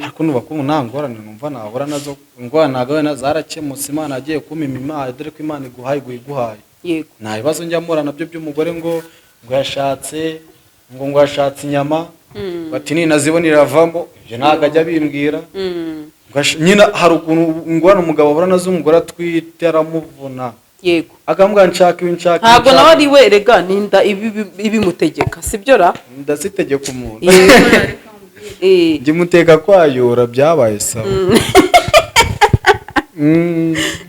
ariko nuba ko ubu nta ngorane numva nahura nazo. Ingorane ntabwo wenda zarakemutse, Imana yagiye kumpa Imana, dore ko Imana iguhaye, iguha iguhaye. Nta bibazo njya mpura nabyo by'umugore ngo yashatse, ngo yashatse inyama, bati ninazibona iravamo. Ibyo ntabwo ajya abimbwira. Nyine hari ukuntu ingorane umugabo ahura nazo, umugore atwite aramuvuna, akamubwira nshaka ibi, nshaka ibi, Ntabwo nawe nshaka ari we rega, ninda ibimutegeka, sibyo ra? ibi. Ndazitegeka umuntu. Njye muteka kwayura byabaye sawa.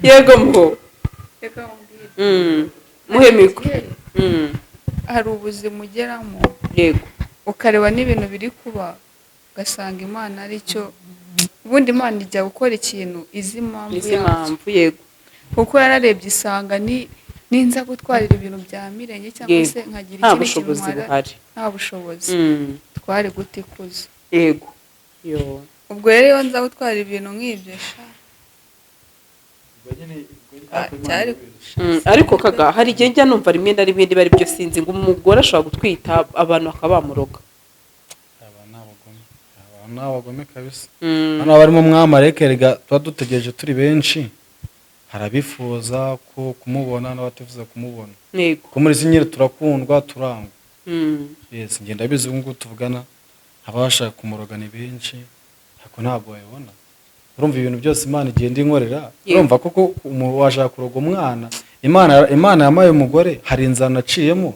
Yego mbo. Reka nkubwire. Muhe micro. Hari ubuzima ugeramo, ukareba n'ibintu biri kuba, ugasanga Imana ari cyo. Ubundi Imana ijya gukora ikintu izi impamvu Izi yacyo. mpamvu, yego. Kuko yararebye isanga ni ninza gutwarira ibintu bya mirenge cyangwa se nkagira Nta ikindi kintu bushobozi ntwara, buhari. Nta bushobozi, twari guta ikuzo. Yego yo. Ubwo rero iyo nza gutwara ibintu nk'ibyo sha, cyari Ariko kaga hari igihe njya numva rimwe na rimwe, niba ari byo sinzi, ngo umugore ashobora gutwita abantu bakaba bamuroga. Aba ni abagome, aba ni abagome kabisa. Hano haba harimo umwamareke rega, tuba dutegereje turi benshi. Hari abifuza ko kumubona n'abatifuza kumubona. Ko muri izi nyine turakundwa, turangwa. Yes, ngenda bizi. Ubu ngubu tuvugana abashaka kumuroga ni benshi, ariko ntabwo babibona. Urumva ibintu byose Imana igenda inkorera. Urumva koko umuntu washaka kuroga umwana Imana yamaye umugore, hari inzara naciyemo,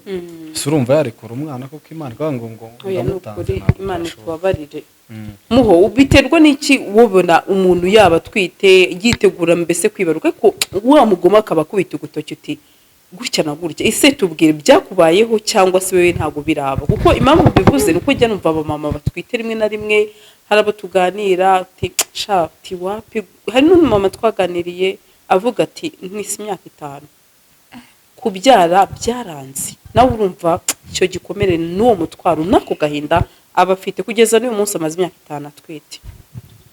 si urumva yarekura umwana koko Imana ikavuga ngo Oya, ni ndamutanze? ukuri. Ntabwo Imana byashoboka. itubabarire. Muho biterwa n'iki wobona umuntu yaba atwite yitegura mbese kwibaruka, ariko wa mugoma akaba akubita ugutoki uti gutya na gutya? Ese tubwire, byakubayeho cyangwa se wewe ntabwo biraba? Kuko impamvu mbivuze ni uko njya numva abamama batwite rimwe na rimwe, hari abo tuganira ati sha, ati wapi. Hari n'umumama twaganiriye avuga ati ntwise imyaka 5, kubyara byaranze. Nawe urumva icyo gikomere n'uwo mutwaro n'ako gahinda aba afite kugeza n'uyu munsi, amaze imyaka 5 atwite.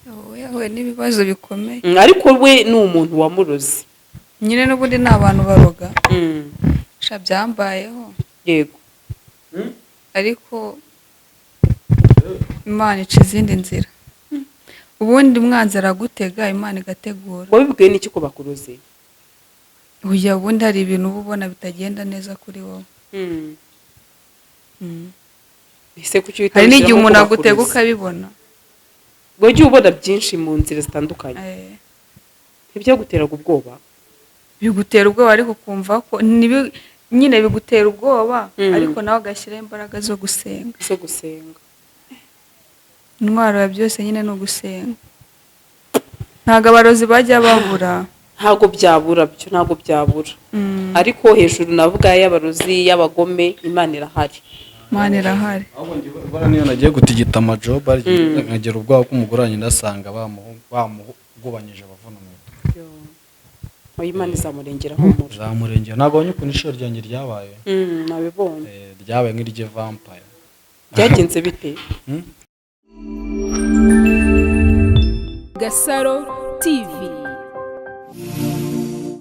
Wowe yahuye n'ibibazo bikomeye. Ariko we ni umuntu wamuroze. Nyine n'ubundi ni abantu baroga. Sha, byambayeho. Ariko Imana ica izindi nzira. Ubundi umwanzi aragutega, Imana igategura. Wabibwiwe n'iki ko bakuroze? Uya, ubundi hari ibintu uba ubona bitagenda neza kuri wowe. Ese kuki uhita Hari n'igihe wishyiramo umuntu ko agutega bakuroze? ukabibona. Wagiye ubona byinshi mu nzira zitandukanye. Ntibyaguteraga ubwoba? Bigutera ubwoba, ariko ukumva ko nyine bigutera ubwoba, ariko nawe ugashyiraho imbaraga zo gusenga. Zo gusenga. Intwaro ya byose nyine ni ugusenga. Ntabwo abarozi bajya babura. Ntabwo byabura byo, ntabwo byabura. Ariko hejuru navuga y'abarozi, y'abagome, Imana irahari. Imana irahari. Ahubwo njye buriya niyo nagiye gutigita amajob, nkagira ubwoba ko umugore wanjye ndasanga bamuhugubanyije abavuna umuheto. Oya, Imana izamurengera, humura. Zamurengera. Ntabwo wabonye ukuntu ishuri ryanjye ryabaye? Nabibonye. Ryabaye nk'irye vampire. Byagenze bite? Gasaro TV.